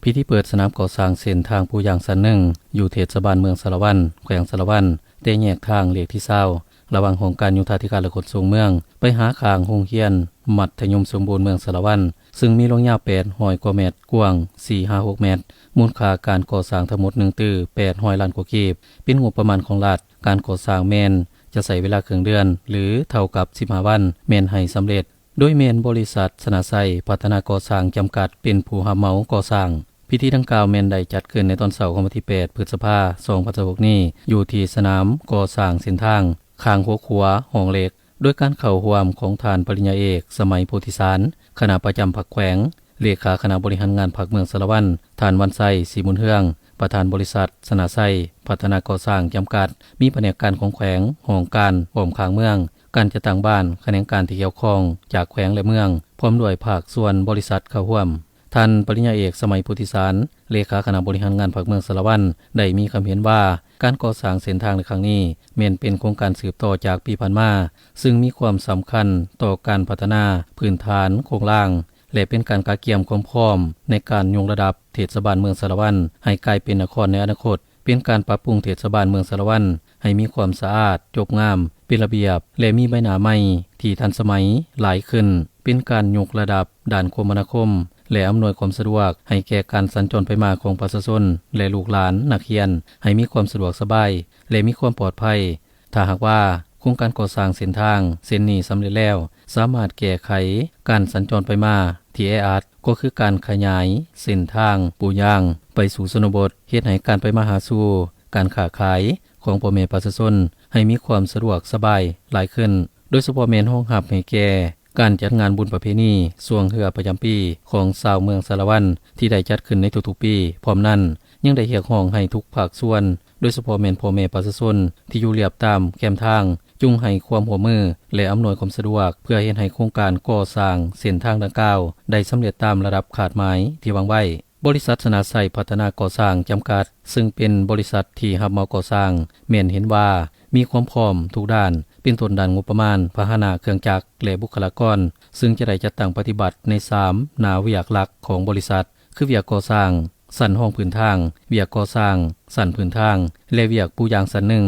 ພິທີເປີດສະໜາມກໍ່ສ້າງເສັ້ນທາງປູຢາງຊັ້ນໜຶ່ງ ຢູ່ເທດສະບານເມືອງສາລະວັນ ແຂວງສາລະວັນ ແຕ່ແຍກທາງເລກທີຊາວ ລະຫວ່າງຫ້ອງການໂຍທາທິການ ແລະ ຂົນສົ່ງເມືອງ ໄປຫາຂ້າງໂຮງຮຽນມັດທະຍົມສົມບູນເມືອງສາລະວັນ ຊຶ່ງມີລວງຍາວແປດຮ້ອຍກວ່າແມັດ, ກວ້າງສີ່ຫ້າຫົກແມັດ, ມູນຄ່າການກໍ່ສ້າງທັງໝົດໜຶ່ງຕື້ແປດຮ້ອຍລ້ານກວ່າກີບ, ເປັນງົບປະມານຂອງລັດ. ການກໍ່ສ້າງແມ່ນຈະໃຊ້ເວລາເຄິ່ງເດືອນ ຫຼື ເທົ່າກັບສິບຫ້າວັນ ແມ່ນໃຫ້ສຳເລັດ. ໂດຍແມ່ນບໍລິສັດຊະນະໄຊພັດທະນາກໍ່ສ້າງຈຳກັດ ເປັນຜູ້ຮັບເໝົາກໍ່ສ້າງ. ພິທີດັ່ງກ່າວແມ່ນໄດ້ຈັດຂຶ້ນໃນຕອນເຊົ້າຂອງວັນທີແປດ ພຶດສະພາ ສອງພັນຊາວຫົກນີ້ ຢູ່ທີ່ສະໜາມກໍ່ສ້າງເສັ້ນທາງ ຂ້າງຫົວຂົວຮ່ອງເຫຼັກ ໂດຍການເຂົ້າຮ່ວມຂອງທ່ານປະລິນຍາເອກ ສະໄໝ ໂພທິສານ ຄະນະປະຈຳພັກແຂວງ, ເລຂາຄະນະບໍລິຫານງານພັກເມືອງສາລະວັນ, ທ່ານ ວັນໄຊ ສີບຸນເຮືອງ ປະທານບໍລິສັດຊະນະໄຊພັດທະນາກໍ່ສ້າງຈຳກັດ, ມີພະແນກການຂອງແຂວງ, ຫ້ອງການອ້ອມຂ້າງເມືອງ, ການຈັດຕັ້ງບ້ານ, ຂະແໜງການທີ່ກ່ຽວຂ້ອງຈາກແຂວງ ແລະ ເມືອງ, ພ້ອມດ້ວຍພາກສ່ວນບໍລິສັດເຂົ້າຮ່ວມ. ທ່ານປະລິນຍາເອກ ສະໄໝ ໂພທິສານ ເລຂາຄະນະບໍລິຫານງານພັກເມືອງສາລະວັນ ໄດ້ມີຄຳເຫັນວ່າ ການກໍ່ສ້າງເສັ້ນທາງໃນຄັ້ງນີ້ ແມ່ນເປັນໂຄງການສືບຕໍ່ຈາກປີຜ່ານມາ, ຊຶ່ງມີຄວາມສຳຄັນຕໍ່ການພັດທະນາພື້ນຖານໂຄງລ່າງ ແລະ ເປັນການກະກຽມຄວາມພ້ອມໃນການຍົກລະດັບເທດສະບານເມືອງສາລະວັນໃຫ້ກາຍເປັນນະຄອນໃນອະນາຄົດ, ເປັນການປັບປຸງເທດສະບານເມືອງສາລະວັນໃຫ້ມີຄວາມສະອາດ, ຈົບງາມ, ເປັນລະບຽບ ແລະ ມີໃບໜ້າໃໝ່ທີ່ທັນສະໄໝຫຼາຍຂຶ້ນ, ເປັນການຍົກລະດັບດ້ານຄົມມະນາຄົມ ແລະ ອຳນວຍຄວາມສະດວກໃຫ້ແກ່ການສັນຈອນໄປມາຂອງປະຊາຊົນ ແລະ ລູກຫຼານນັກຮຽນ ໃຫ້ມີຄວາມສະດວກສະບາຍ ແລະ ມີຄວາມປອດໄພ. ຖ້າຫາກວ່າໂຄງການກໍ່ສ້າງເສັ້ນທາງເສັ້ນນີ້ສຳເລັດແລ້ວ ສາມາດແກ້ໄຂການສັນຈອນໄປມາທີ່ແອອັດ, ກໍຄືການຂະຫຍາຍເສັ້ນທາງປູຢາງໄປສູ່ຊົນນະບົດ, ເຮັດໃຫ້ການໄປມາຫາສູ່, ການຄ້າຂາຍຂອງພໍ່ແມ່ປະຊາຊົນໃຫ້ມີຄວາມສະດວກສະບາຍຫຼາຍຂຶ້ນ, ໂດຍສະເພາະແມ່ນຮອງຮັບໃຫ້ແກ່ ການຈັດງານບຸນປະເພນີຊ່ວງເຮືອປະຈຳປີຂອງຊາວເມືອງສາລະວັນ ທີ່ໄດ້ຈັດຂຶ້ນໃນທຸກໆປີ. ພ້ອມນັ້ນ ຍັງໄດ້ຮຽກຮ້ອງໃຫ້ທຸກພາກສ່ວນ, ໂດຍສະເພາະແມ່ນພໍ່ແມ່ປະຊາຊົນທີ່ຢູ່ລຽບຕາມແຄມທາງ, ຈົ່ງໃຫ້ຄວາມຮ່ວມມື ແລະ ອຳນວຍຄວາມສະດວກ ເພື່ອເຮັດໃຫ້ໂຄງການກໍ່ສ້າງເສັ້ນທາງດັ່ງກ່າວໄດ້ສຳເລັດຕາມລະດັບຄາດໝາຍທີ່ວາງໄວ້. ບໍລິສັດຊະນະໄຊພັດທະນາກໍ່ສ້າງຈຳກັດ, ຊຶ່ງເປັນບໍລິສັດທີ່ຮັບເໝົາກໍ່ສ້າງ, ແມ່ນເຫັນວ່າມີຄວາມພ້ອມທຸກດ້ານ, ເປັນຕົ້ນດ້ານງົບປະມານ, ພາຫະນະ, ເຄື່ອງຈັກ ແລະ ບຸກຄະລາກອນ, ຊຶ່ງຈະໄດ້ຈັດຕັ້ງປະຕິບັດໃນສາມໜ້າວຽກຫຼັກຂອງບໍລິສັດ, ຄືວຽກກໍ່ສ້າງຊັ້ນຮອງພື້ນທາງ, ວຽກກໍ່ສ້າງຊັ້ນພື້ນທາງ ແລະ ວຽກປູຢາງຊັ້ນໜຶ່ງ.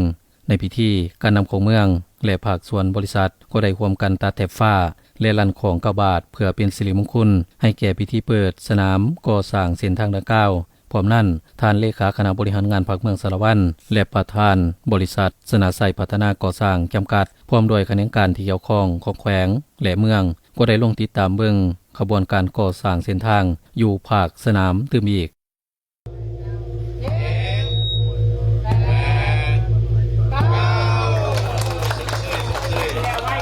ໃນພິທີ, ການນຳຂອງເມືອງ ແລະ ພາກສ່ວນບໍລິສັດກໍໄດ້ຮ່ວມກັນຕັດແຖບຟ້າ ແລະ ລັ່ນຄ້ອງເກົ້າບາດ ເພື່ອເປັນສິລິມຸງຄຸນໃຫ້ແກ່ພິທີເປີດສະໜາມກໍ່ສ້າງເສັ້ນທາງດັ່ງກ່າວ. ພ້ອມນັ້ນ, ທ່ານເລຂາຄະນະບໍລິຫານງານພັກເມືອງສາລະວັນ ແລະ ປະທານບໍລິສັດຊະນະໄຊພັດທະນາກໍ່ສ້າງຈຳກັດ ພ້ອມດ້ວຍຂະແໜງການທີ່ກ່ຽວຂ້ອງຂອງແຂວງ ແລະ ເມືອງ ກໍໄດ້ລົງຕິດຕາມເບິ່ງຂະບວນການກໍ່ສ້າງເສັ້ນທາງຢູ່ພາກສະໜາມຕື່ມອີກ.